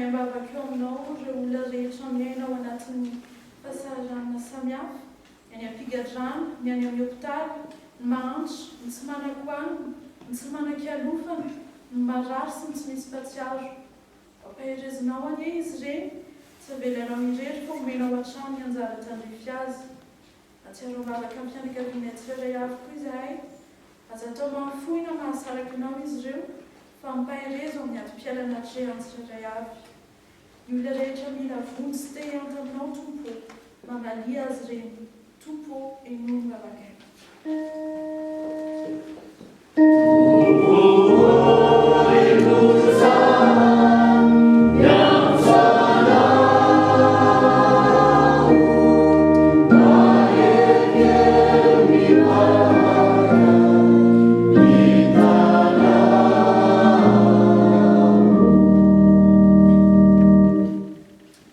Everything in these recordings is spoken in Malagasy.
am-bavaka eo aminao ireo olona rehetra miaina ao anatin'ny fahasahiranana samihafa, ny any am-pigadrana, ny any amin'ny hopitaly, ny mahantra, ny tsy manan-kohanina, ny tsy manan-kialofana, ny marary sy ny tsy misy mpatsiaro. Ampaherezinao anie izy ireny, tsy avelanao irery fa omenao hatrany ny anjara tandrify azy. Atsiaro am-bavaka ny fianakavianay tsirairay avy koa izahay. Aza atao mahafoy na mahasaraka anao izy ireo fa ampaherezo amin'ny adim-piainana atrehany tsirairay avy. Ny olona rehetra mila vonjy sy te hihanta aminao Tompo ô, mamalia azy ireny. Tompo ô, henoy ny vavakay.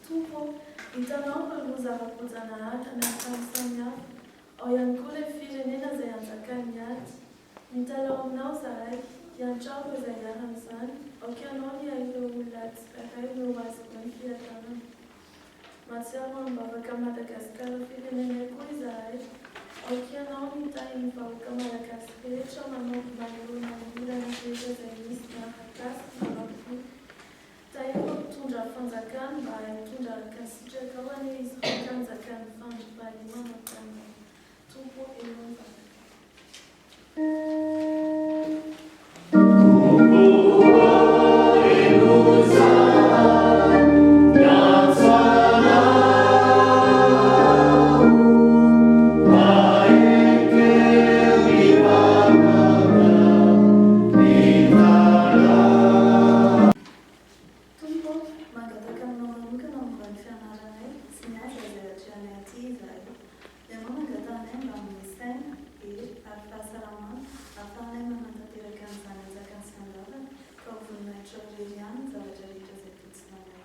Tompo ô, hitanao ireo loza ara-boajanahary any amin'ny tany samihafa, ao ihany koa ilay firenena izay anjakan'ny ady. Mitalaho aminao izahay, iantrao ireo izay iharan'izany, aoka ianao ny hiahy ireo olona tsirairay omeo azy ireo ny fiadanana. Mahatsiaro amim-bavaka an'i Madagasikara firenenay koa izahay. Aoka Ianao no hitahy ny vahoaka Malagasy rehetra manao manoloana ny olana rehetra izay misy na ara-kasy na ara-pinoana. Tahio ireo mpitondra fanjakana mba hahay hitondra araka ny sitrakao anie izy ireo ka hanjakan'ny fandriampahalemana amin'ny taninay. Tompo ô, henoy ny vavakay. Tompo ô, mangataka aminao manokana momba ny fianaranay sy ny asa izay atrehanay aty izahay. Ianao no angatahanay mba hanome saina, hery ary fahasalamana ahafahanay manatanteraka an'izany antsakany sy andavany ka ho voninahitrao irery ihany ny zavatra rehetra izay tontsinanay.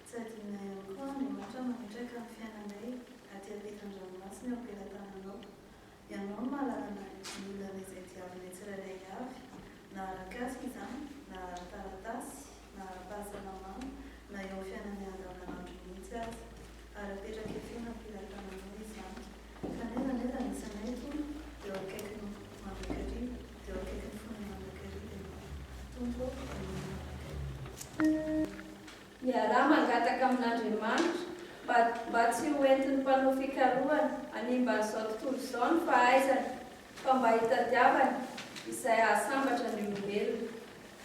Tsy adinonay ihany koa Andriamanitra mametraka ny fiainanay aty ampitan-dranomasina eo am-pelatananao. Ianao no mahalala ny olana izay diavinay tsirairay avy, na ara-kasika izany, na ara-taratasy, na ara-pahasalamana, na eo amin'ny fiainanay andavanandro mihitsy aza. Ary apetraka efena am-pelatananao izany. Ka n'aiza n'aiza misy anay, Tompo, dia eo akaikinao mandrakariva, dia eo akaikin'ny fonay mandrakariva Ianao. Tompo ô, henoy ny vavakay. Miaraha mangataka amin'Andriamanitra mba mba tsy ho entin'ny mpanao fikarohana hanimba an'izao tontolo izao ny fahaizany fa mba hitadiavany izay hahasambatra ny olombelona.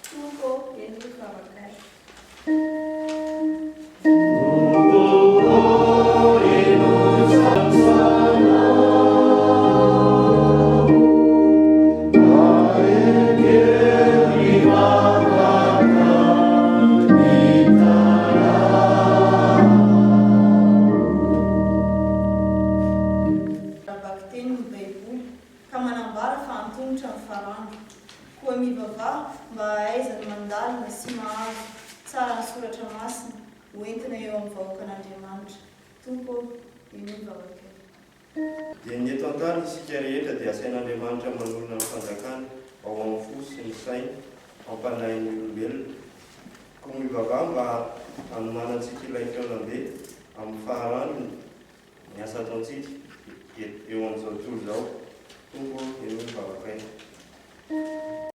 Tompo ô, henoy ny vavakay. Ara-bakiteny ny Baiboly ka manambara fa antomotra ny farandro. Koa mivavaha mba hahaizany mandalina sy mahazo tsara ny soratra masina ho entina eo amin'ny vahoakan'Andriamanitra. Tompo ô, henoy ny vavakay. Dia ny eto an-tany isika rehetra dia asain'Andriamanitra manorina ny fanjakany ao amin'ny fo sy ny saina ampanahin'ny olombelona. Koa mivavaha mba hanomanantsika ilay fihaonambe amin'ny faharandrony ny asa ataontsika eo amin'izao tontolo izao. Tompo ô, henoy ny vavakay.